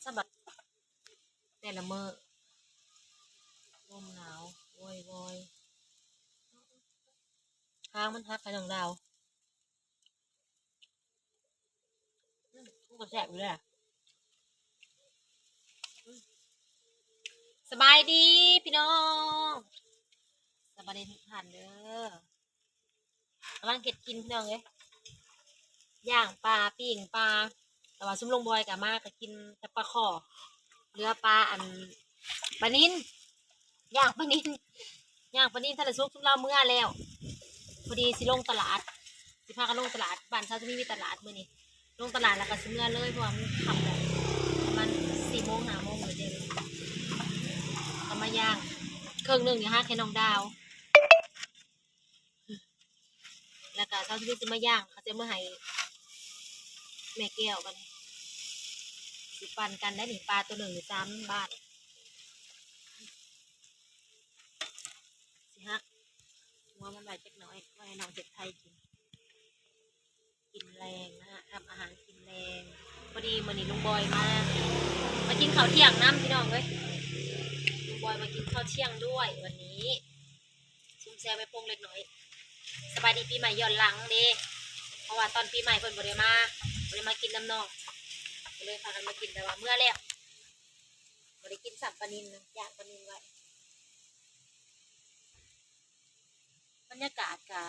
ສະບັດ ແຕ່ລະມື້ ລົມໜາວໂວຍໆ ຫາງມັນຫັກໃຫ້ນ້ອງດາວ. ອືມ ມັນກໍແຊບຢູ່ເດ້. ອືມ ສະບາຍດີພີ່ນ້ອງ ສະບາຍດີທຸກທ່ານເດີ. ກຳລັງເຮັດກິນພີ່ນ້ອງເອີຍ ຍ່າງປາ ປີ້ງປາ ແຕ່ວ່າຊຸມລຸງບອຍກໍມາກໍກິນແຕ່ປາຄໍ່ ເຫຼືອປາ ອັນ ປານິນ ຍ່າງປານິນ ຍ່າງປານິນທັນໄດ້ສຸກ ຊຸມລາວເມືອແລ້ວ. ພໍດີຊິລົງຕະຫຼາດ ຊິພາກັນລົງຕະຫຼາດ ບ້ານຊາວທະວີມີຕະຫຼາດມື້ນີ້ ລົງຕະຫຼາດແລ້ວກໍຊິເມືອເລີຍ ເພາະວ່າມັນຄ່ຳແລ້ວ ປະມານສີ່ໂມງຫ້າໂມງແລ້ວເດ້. ເອົາມາຍ່າງເຄິ່ງໜຶ່ງນີ້ ຫັກໃຫ້ນ້ອງດາວ ແລ້ວກໍຊາວທະວີຊິມາຍ່າງ ເຂົາຈະມາໃຫ້ແມ່ແກ້ວ ບັດນີ້ຊິປັນກັນໄດ໋ນີ້. ປາໂຕໜຶ່ງນີ້ສາມບາດ ຊິຫັກຫົວມັນໄວ້ຈັກໜ້ອຍ ໄວ້ໃຫ້ນ້ອງເຮັດໄຂ່ກິນ ກິນແລງນະ ທຳອາຫານກິນແລງ. ພໍດີມື້ນີ້ລຸງບອຍມາ ມາກິນເຂົ້າທ່ຽງນຳພີ່ນ້ອງເອີຍ ລຸງບອຍມາກິນເຂົ້າທ່ຽງດ້ວຍວັນນີ້. ຊຸມແຊວແມ່ໂພງເລັກນ້ອຍ ສະບາຍດີປີໃໝ່ຍ້ອນຫຼັງເດ້ ເພາະວ່າຕອນປີໃໝ່ເພິ່ນບໍ່ໄດ້ມາ ບໍ່ໄດ້ມາກິນນຳນ້ອງ ກໍເລີຍພາກັນມາກິນ ແຕ່ວ່າເມືອແລ້ວ ບໍ່ໄດ້ກິນຊ້ຳປານິນນະ ຢ້ານປານິນໄວ້. ບັນຍາກາດກະ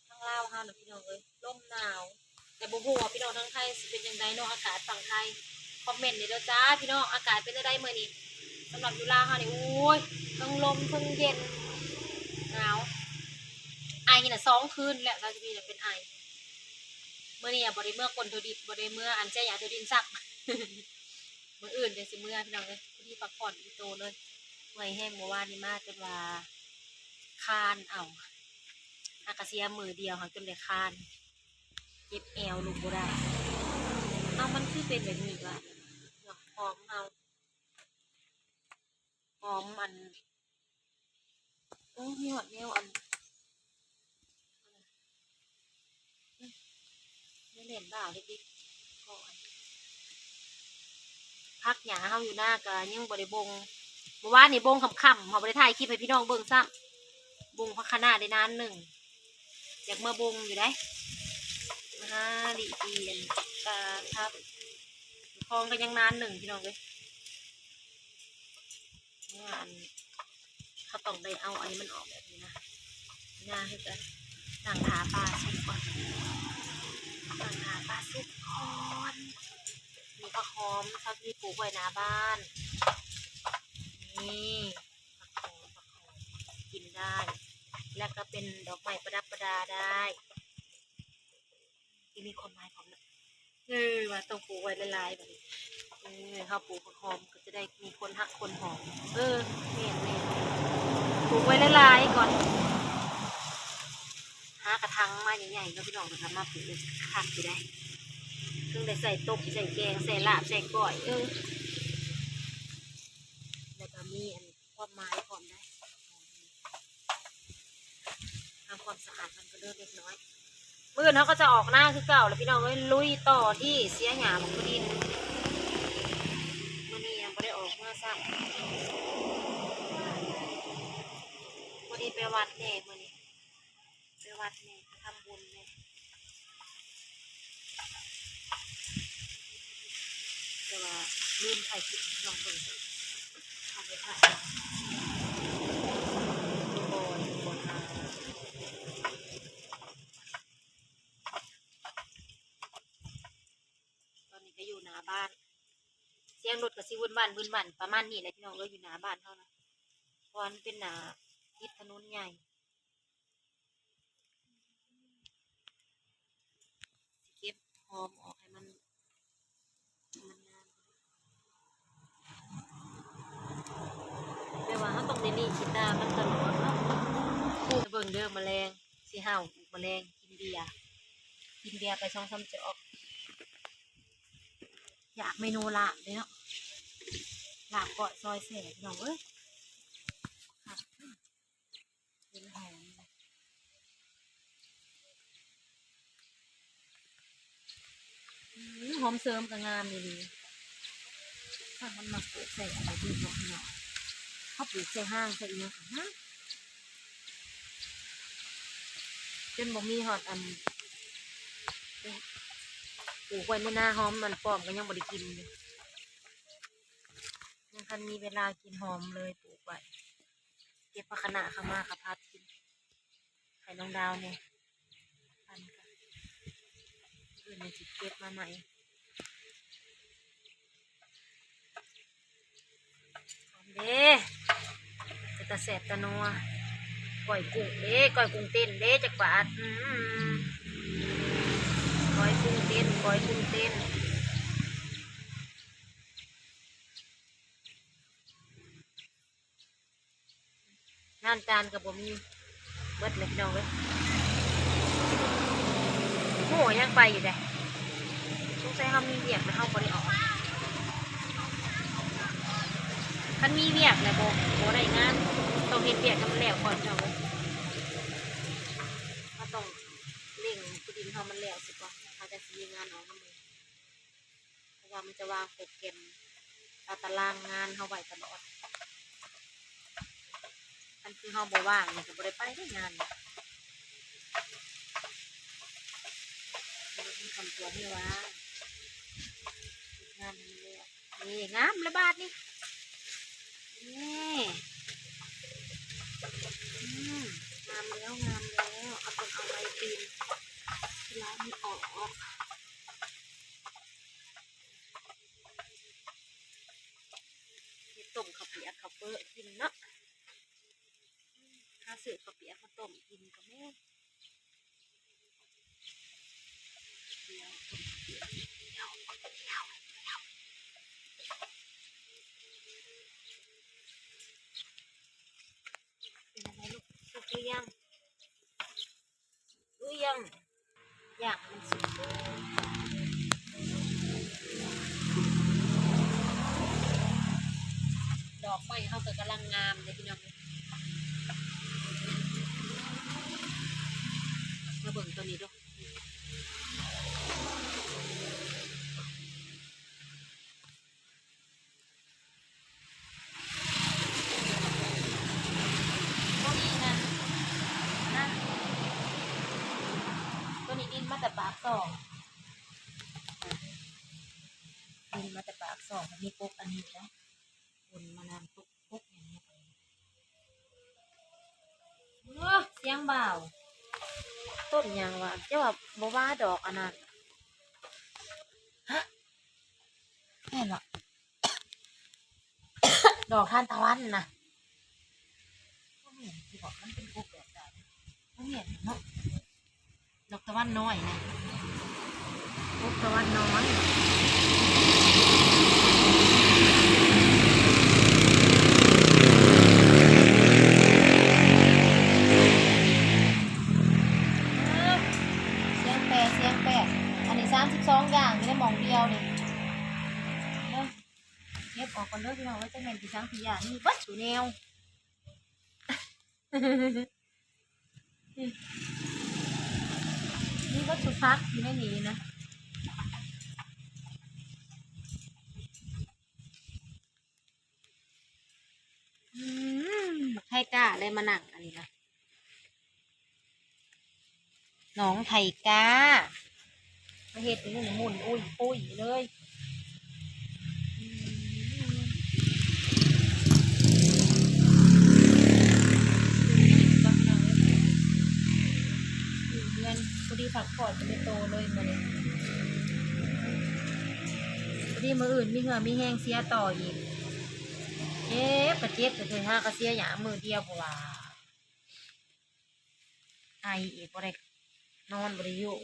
ທາງລາວເຮົານະພີ່ນ້ອງເອີຍ ລົມໜາວ ແຕ່ບໍ່ຮູ້ວ່າພີ່ນ້ອງທາງໄທຊິເປັນຈັ່ງໃດເນາະ ອາກາດຝັ່ງໄທ ຄອມເມັນແດ່ເດີຈ້າພີ່ນ້ອງ ອາກາດເປັນຈັ່ງໃດມື້ນີ້. ສຳລັບຢູ່ລາວເຮົານີ້ ໂອ້ຍ ເທິງລົມເທິງເຢັນ ໜາວ ໄອນະ ສອງຄືນແລ້ວ ລາວຈະມີແຕ່ເປັນໄອ. ມື້ນີ້ອະ ບໍ່ໄດ້ເມືອກົນໂທດິນ ບໍ່ໄດ້ເມືອອັນແຊ່ຢາໂທດິນຊ້ຳ. ມື້ອື່ນຈັ່ງຊິເມືອພີ່ນ້ອງເອີຍ ພໍດີພັກຜ່ອນອີ່ໂຕເລີຍ ເມື່ອຍແຮງ. ມື້ວານນີ້ມາຈົນວ່າຄານເອົາ ຫາກະເສຍມື້ດຽວຫັ້ນຈົນໄດ້ຄານ ເຈັບແອວ ລຸກບໍ່ໄດ້. ເອົາ ມັນຄືເປັນແບບນີ້ວະ ຫອມເຮົາ ຫອມອັນ ໂອ້ ມີຮອດແນວອັນ ແນວແໜ້ນບ່າວເລັກໆ ກໍອັນ ຜັກຫຍ້າເຮົາຢູ່ນາກໍຍັງບໍ່ໄດ້ບົ່ງ ເມື່ອວານນີ້ບົ່ງຄ່ຳໆ ເຮົາບໍ່ໄດ້ຖ່າຍຄລິບໃຫ້ພີ່ນ້ອງເບິ່ງຊ້ຳ ບົ່ງຜັກຄະນ້າໄດ້ນານໜຶ່ງ ຢາກເມືອບົ່ງຢູ່ໃດ໋ ມະຫາລິຕີ ອັນ ກະທັບ ຂອງກໍຍັງນານໜຶ່ງພີ່ນ້ອງເອີຍ. ເມື່ອອັນ ເຮົາຕ້ອງໄດ້ເອົາອັນນີ້ມັນອອກແບບນີ້ນະ ນາເຮັດ ນັ່ງຖ້າປາສຸກກ່ອນ ນັ່ງຖ້າປາສຸກກ່ອນ. ມີຜັກຫອມ ເຮົາມີປູກໄວ້ໜ້າບ້ານ ນີ້ ຜັກຫອມ ຜັກຫອມ ກິນໄດ້ ແລ້ວກໍເປັນດອກໄມ້ປະດັບປະດາໄດ້. ທີ່ມີຄວາມໝາຍຂອງມັນ ເອີ ວ່າຕ້ອງປູກໄວ້ຫຼາຍໆ ບັດນີ້ ເອີ ເຮົາປູກຜັກຫອມກໍຈະໄດ້ມີຄົນຮັກຄົນຫອມ ເອີ ແມ່ນໆ ປູກໄວ້ຫຼາຍໆກ່ອນ ຫາກະຖາງມາໃຫຍ່ໆ ເນາະພີ່ນ້ອງ ແລ້ວກໍມາປູກ ຄັກຢູ່ໃດ໋ ເຖິງໄດ້ໃສ່ຕົ້ມ ໃສ່ແກງ ໃສ່ລາບ ໃສ່ກ້ອຍ ເອີ ແລ້ວກໍມີອັນ ຄວາມໝາຍພ້ອມໄດ໋ ທຳຄວາມສະອາດມັນກໍເດີເລັກນ້ອຍ. ມື້ອື່ນເຮົາກໍຈະອອກນາຄືເກົ່າແຫຼະພີ່ນ້ອງເອີຍ ລຸຍຕໍ່ທີ່ເສຍຫຍ້າບັກກະດິນ. ມື້ນີ້ຍັງບໍ່ໄດ້ອອກເມືອຊ້ຳ ພໍດີໄປວັດແດ່ມື້ນີ້ ໄປວັດແດ່ ໄປທຳບຸນແດ່ ແຕ່ວ່າລືມຖ່າຍຄລິບໃຫ້ພີ່ນ້ອງເບິ່ງ ເອົາໄປຖ່າຍ ຕອນນີ້ກໍຢູ່ໜ້າບ້ານ ສຽງລົດກໍຊິວຶ່ນຫວັ່ນວຶ່ນຫວັ່ນປະມານນີ້ແຫຼະພີ່ນ້ອງເອີຍ ຢູ່ໜ້າບ້ານເຮົານະ ເພາະວ່າມັນເປັນໜ້າຕິດຖະໜົນໃຫຍ່. ຊິເກັບຫອມອອກໃຫ້ມັນ ໃຫ້ມັນງາມ ແບບວ່າເຮົາຕ້ອງໄດ້ລີ້ຂີ້ຕາມັນຕະຫຼອດເນາະ. ເບິ່ງເດີ ມະແລງຊິເຫົ່າອີກ ມະແລງກິນເບຍ ກິນເບຍໄປສອງສາມຈອກ. ຢາກເມນູລາບເດ້ເນາະ ລາບກ້ອຍຊອຍແຊບ ພີ່ນ້ອງເອີຍ. ເຫັນຫອມ ອືມ ຫອມເສີມກໍງາມອີ່ຫຼີ. ມັນມາປູກໃສ່ອັນນີ້ເນາະ ເຮົາປູກໃສ່ຮ່າງໃສ່ອີ່ຫຍັງ ຮະ ຈົນບໍ່ມີຮອດອັນ ປູກໄວ້ໃນນາ ຫອມມັນປ້ອມກໍຍັງບໍ່ໄດ້ກິນຢູ່ ຍັງທັນມີເວລາກິນຫອມເລີຍ ປູກໄວ້ ເກັບຜັກຄະນະເຂົ້າມາກໍຜັດກິນ ໃຫ້ນ້ອງດາວແດ່ ອັນ ມື້ອື່ນຊິເກັບມາໃໝ່ ເດ້ ເປັນຕາແຊບຕານົວ ກ້ອຍກຸ້ງເດ້ ກ້ອຍກຸ້ງເຕັ້ນເດ້ ຈັກບາດ ອືມ ກ້ອຍກຸ້ງເຕັ້ນ ກ້ອຍກຸ້ງເຕັ້ນ. ງານການກໍບໍ່ມີ ເບິດແລ້ວພີ່ນ້ອງເອີຍ ໂອ້ ຍັງໄປຢູ່ເດ້ ສົງໄສເຮົາມີວຽກແລ້ວເຮົາບໍ່ໄດ້ອອກ ຄັນມີວຽກແລ້ວບໍ່ ບໍ່ໄດ້ງານ ຕ້ອງເຮັດວຽກໃຫ້ມັນແລ້ວກ່ອນພີ່ນ້ອງເອີຍ ເຮົາຕ້ອງເລັ່ງທີ່ດິນເຮົາມັນແລ້ວຊະກ່ອນ ເຮົາຈັ່ງຊິມີງານອອກນຳ ເພາະວ່າມັນຈະວາງໂປຣແກຣມ ຕາຕະລາງງານເຮົາໄວ້ຕະຫຼອດ ຄັນຄືເຮົາບໍ່ວ່າງນີ້ກໍບໍ່ໄດ້ໄປເດ້ງານ ເຮັດຄຳຕົວໃຫ້ວ່າງ ເຮັດງານໃຫ້ມັນແລ້ວ ນີ້ ງາມລະບາດນີ້ ນີ້ ອືມ ງາມແລ້ວ ງາມແລ້ວ ເອົາຕົ້ນເອົາໃບຕີນ ລາຍມັນອອກ. ເຮັດຕົ້ມເຂົ້າປຽກເຂົ້າເປິ້ນກິນເນາະ ຫາຊື້ເຂົ້າປຽກມາຕົ້ມກິນກໍມີ ເປັນຈັ່ງໃດລູກ ສຸກຫຼືຍັງ? ຫຼືຍັງ? ຢາກມັນສຸກ ດອກໄມ້ເຮົາກໍກຳລັງງາມເດ້ພີ່ນ້ອງ ມາເບິ່ງຕົວນີ້ດູ. ຕົວນີ້ນະ ນະ ຕົວນີ້ບິນມາແຕ່ປາກຊ່ອງ ບິນມາແຕ່ປາກຊ່ອງ ມັນມີກົກອັນນີ້ນະ ຄົນມານຳ ກົກ ກົກຫຍັງນີ້ ເອີ ສຽງບ່າວ ຕົ້ນຫຍັງວະ ເຈົ້າວ່າບໍ່ວ່າດອກອັນນັ້ນ ຮະ ແມ່ນບໍ່? ດອກທານຕະວັນນະ ບໍ່ແມ່ນຊິບອກ ມັນເປັນກົກແບບໃດ ບໍ່ແມ່ນເນາະ ດອກຕະວັນນ້ອຍນະ ກົກຕະວັນນ້ອຍ ເອີ ສຽງແປ ສຽງແປ ອັນນີ້ສາມສິບສອງຢ່າງຢູ່ໃນໝ່ອງດຽວນີ້ ເອີ ເກັບອອກກ່ອນເດີພີ່ນ້ອງເອີຍ ຈັກແມ່ນຊິສັງຊິຢ້ານ ມີເບິດສູ່ແນວ ມີເບິດສູ່ພັກຢູ່ໃນນີ້ນະ ອືມ ບັກໄທກ້າໄດ້ມານັ່ງອັນນີ້ນະ. ໜອງໄທກ້າ ມາເຮັດນີ້ໝຸ່ນອຸ້ຍປຸ້ຍເລີຍ ຢູ່ເຮືອນ ພໍດີພັກຜ່ອນໄປໃນໂຕເລີຍມື້ນີ້ ພໍດີມື້ອື່ນມີເຫື່ອມີແຮງເຊຍຕໍ່ອີກ ເຈັບກໍເຈັບ ແຕ່ເທື່ອຫາກໍເຊຍຍາມມື້ດຽວ ເພາະວ່າ ໄອອີກ ບໍ່ໄດ້ນອນ ບໍ່ໄດ້ຢູ່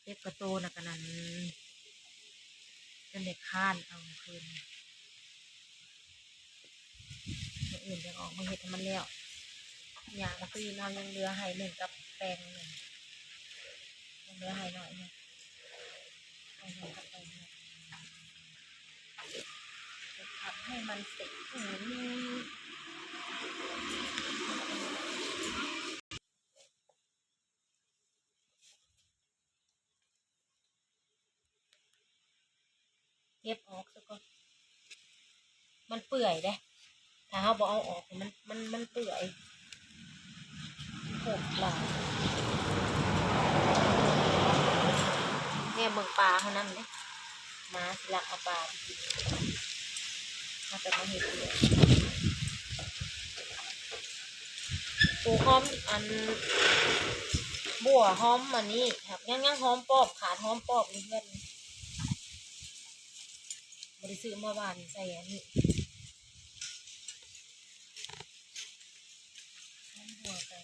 ເຈັບກະໂຕນະກະນັ້ນ ຈົນໄດ້ຄານເອົາຄືນ ມື້ອື່ນຈັ່ງອອກມາເຮັດໃຫ້ມັນແລ້ວ ຫຍ້າມາຄືນເຮົາຍັງເຫຼືອໄຮ່ໜຶ່ງກັບແປງໜຶ່ງ ຍັງເຫຼືອໄຮ່ໜ້ອຍໜຶ່ງ ໄຮ່ໜຶ່ງກັບແປງໜຶ່ງ. ຈະທຳໃຫ້ມັນເປັນຫຍັງນີ້ ເກັບອອກຊະກ່ອນ. ມັນເປື່ອຍເດ້ ຖ້າເຮົາບໍ່ເອົາອອກ ມັນ ມັນ ມັນເປື່ອຍ ໂພດຫຼາຍ. ແນມເບິ່ງປາເຮົານຳເດ້ ໝາຊິລັກເອົາປາໄປກິນ ເຮົາຈະມາເຮັດເຮືອນ ປູກຫອມ ອັນ ບົວຫອມ ອັນນີ້ ຍັງ ຍັງຫອມປ້ອມ ຂາດຫອມປ້ອມຢູ່ເຮືອນ ບໍ່ໄດ້ຊື້ມາຫວ່ານໃສ່ອັນນີ້ ມັນບໍ່ໄດ້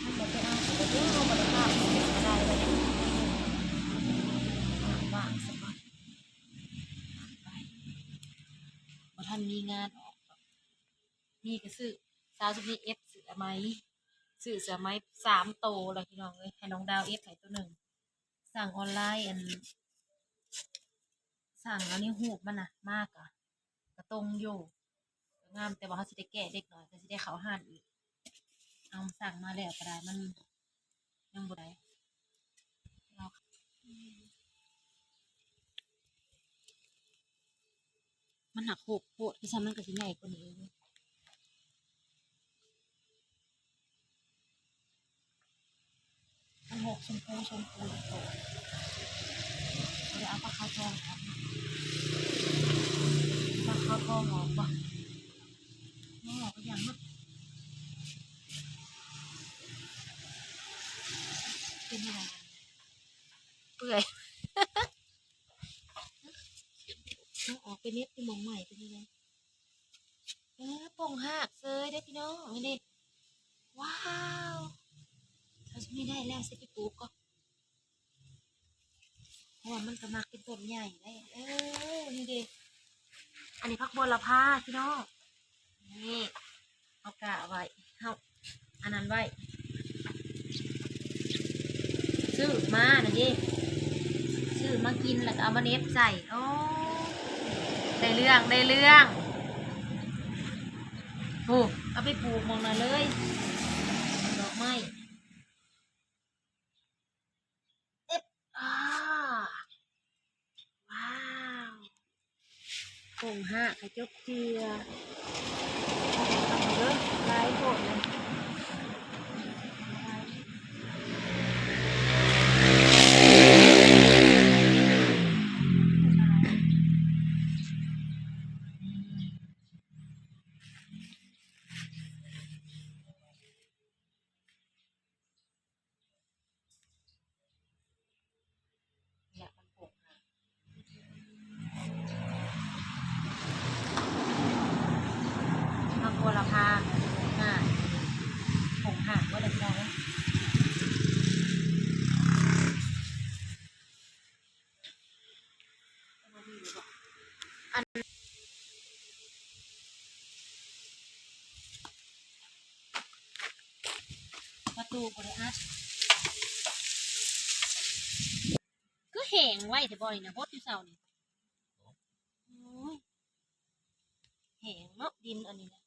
ມັນບໍ່ໄດ້ເອົາ ບໍ່ໄດ້ເອົາ ບໍ່ໄດ້ພາກ ບໍ່ໄດ້ເອົາ ວາງຊະກ່ອນ ວາງໄປ ບໍ່ທັນມີງານອອກດອກ ມີກໍຊື້ ສາວຊຸມນີ້ເອັດເສື້ອໃໝ່ ຊື້ເສື້ອໃໝ່ສາມໂຕແລ້ວ ພີ່ນ້ອງເອີຍ ໃຫ້ນ້ອງດາວເອັດໃຫ້ໂຕໜຶ່ງ. ສັ່ງອອນລາຍ ອັນ ສັ່ງເອົາໃນຮູບມັນນະ ມາກະ ກະຕົງຢູ່ ງາມ ແຕ່ວ່າເຮົາຊິໄດ້ແກ້ເດັກນ້ອຍ ກໍຊິໄດ້ເຂົ້າຮ້ານອີກ ເອົາ ສັ່ງມາແລ້ວກໍໄດ້ ມັນຍັງບໍ່ໄດ້ ມັນຫາກຫົກໂພດ ຄືຊັ້ນມັນກໍຊິໃຫຍ່ກວ່ານີ້ອີກ ມັນຫົກ ຊົມພູ ຊົມພູ ໂຕ ບໍ່ໄດ້ເອົາປາຂາວທອງອອກ ປາຂາວທອງອອກບໍ່ ບໍ່ອອກກໍຢ່າງມັນ ເປັນຫຍັງ ເປື່ອຍ. ເອົາອອກໄປເນັບຢູ່ໝ່ອງໃໝ່ເປັນຈັ່ງໃດ? ເອີ ປົ່ງຮາກເຊີຍເດ້ພີ່ນ້ອງ ນີ້ເດ້. ວ້າວ ເຮົາຊິມີໄດ້ແລ້ວ ຊິໄປປູກກ່ອນ ເພາະວ່າມັນກໍມັກເປັນຕົ້ນໃຫຍ່ເດ້. ເອີ ນີ້ເດ້ ອັນນີ້ຜັກບົວລະພາພີ່ນ້ອງ. ນີ້ ເຮົາກະໄວ້ ເຮົາອັນນັ້ນໄວ້ ຊື້ມານັ້ນເດ້ ຊື້ມາກິນແລ້ວກໍເອົາມາເນັບໃສ່. ໂອ້ ໄດ້ເລື່ອງ ໄດ້ເລື່ອງ. ໂອ້ ເອົາໄປປູກໝ່ອງນັ້ນເລີຍ ດອກໄມ້. ເອັດ ອ້າ ວ້າວ ໂປ່ງຮາກໃຫ້ຈົບເທື່ອ ເດີ ຫຼາຍໂພດເລີຍ. ຜັກໂຫລະພາ ອ່າ ຜົງຫາກບໍ່ໄດ້ໃສ່. ອັນ ປະຕູບໍ່ໄດ້ອັດ ຄືແຫ້ງໄວແທ້ບໍ່ນີ້ນະ ຫົດຢູ່ເຊົ້ານີ້. ໂອ້ຍ ແຫ້ງເນາະ ດິນອັນນີ້ນະ.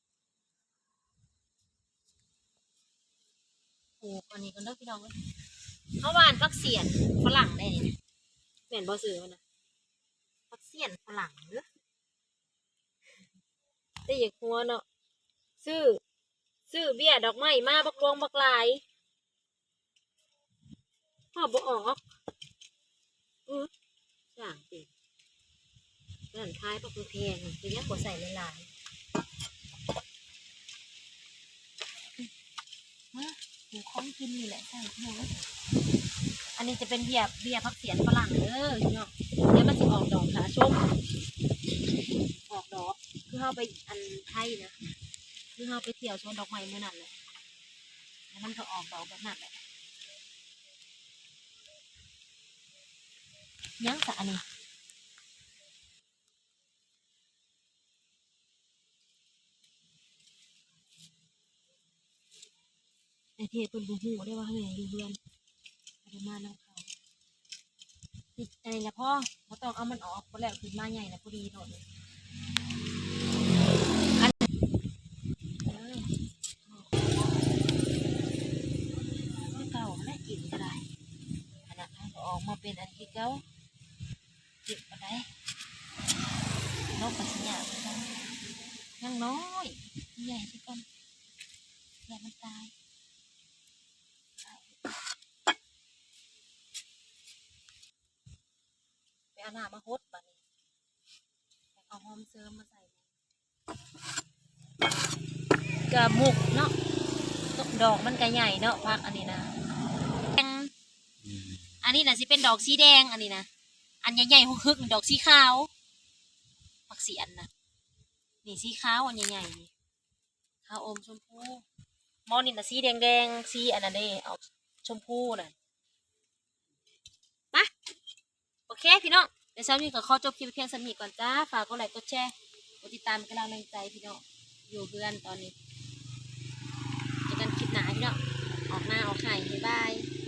ປູກອັນນີ້ກ່ອນເດີພີ່ນ້ອງເອີຍ ເຮົາຫວ່ານຜັກສຽນຝຣັ່ງໄດ້ນີ້ນະ ແມ່ນບໍ່ຊື່ມັນນະ ຜັກສຽນຝຣັ່ງເດີ. ແຕ່ຢາກຫົວເນາະ ຊື້ ຊື້ເບ້ຍດອກໄມ້ມາບັກຫຼວງບັກຫຼາຍ ເອົາບໍ່ອອກ. ອື ສ້າງຕິ ນັ້ນຂາຍບັກແພງ ເປັນຫຍັງບໍ່ໃສ່ຫຼາຍໆ? ມາ ປູກຂອງກິນນີ້ແຫຼະໃສ່ພີ່ນ້ອງເອີຍ. ອັນນີ້ຈະເປັນເບ້ຍ ເບ້ຍຜັກສຽນຝຣັ່ງເດີພີ່ນ້ອງ ດຽວມັນຊິອອກດອກ ຖ້າຊົມ ອອກດອກ ຄືເຮົາໄປອັນໄທນະ ຄືເຮົາໄປທ່ຽວສວນດອກໄມ້ມື້ນັ້ນແຫຼະ ແລ້ວມັນກໍອອກດອກແບບນັ້ນແຫຼະ. ຫຍັງສະອັນນີ້? ໄອ້ເທດເພິ່ນບໍ່ຮູ້ເດ້ວ່າເຮົາຍັງຢູ່ເຮືອນ ບໍ່ໄດ້ມານຳເຂົາ. ນີ້ ອັນນີ້ລະພໍ ບໍ່ຕ້ອງເອົາມັນອອກ ພໍແລ້ວ ຂຶ້ນມາໃຫຍ່ລະພໍດີໂລດ. ອັນ ເອີ ຄືເກົ່າຫັ້ນແຫຼະ ກິນກໍໄດ້ ອັນນັ້ນ ມັນກໍອອກມາເປັນອັນຄືເກົ່າ. ເຈັບປານໃດ? ລົງໄປຊິຍາກຄືກັນ ຍັງນ້ອຍ ໃຫຍ່ຊະກ່ອນ ຢ້ານມັນຕາຍ. ໄປເອົານ້ຳມາຫົດບາດນີ້ ເອົາຫອມເສີມມາໃສ່ ກະໝຸກເນາະ ດອກມັນກະໃຫຍ່ເນາະ ຜັກອັນນີ້ນະ ອັນນີ້ນະຊິເປັນດອກສີແດງ ອັນນີ້ນະ ອັນໃຫຍ່ໆ ຮຶກໆ ນີ້ດອກສີຂາວ ຜັກສຽນນະ ນີ້ສີຂາວ ອັນໃຫຍ່ໆ ນີ້ ຂາວອົມຊົມພູ ໝໍນີ້ນະ ສີແດງໆ ສີອັນນັ້ນເດ້ ອອກຊົມພູນະ ມາ ໂອເຄພີ່ນ້ອງ ດຽວສາວມີກໍຂໍຈົບຄລິບພຽງສ່ຳນີ້ກ່ອນຈ້າ ຝາກກົດໄລກົດແຊ ກົດຕິດຕາມ ເປັນກຳລັງແຮງໃຈພີ່ນ້ອງ ຢູ່ເຮືອນຕອນນີ້ ເຈີກັນຄລິບໜ້າພີ່ນ້ອງ ອອກນາອອກໄຮ່ ບາຍບາຍ.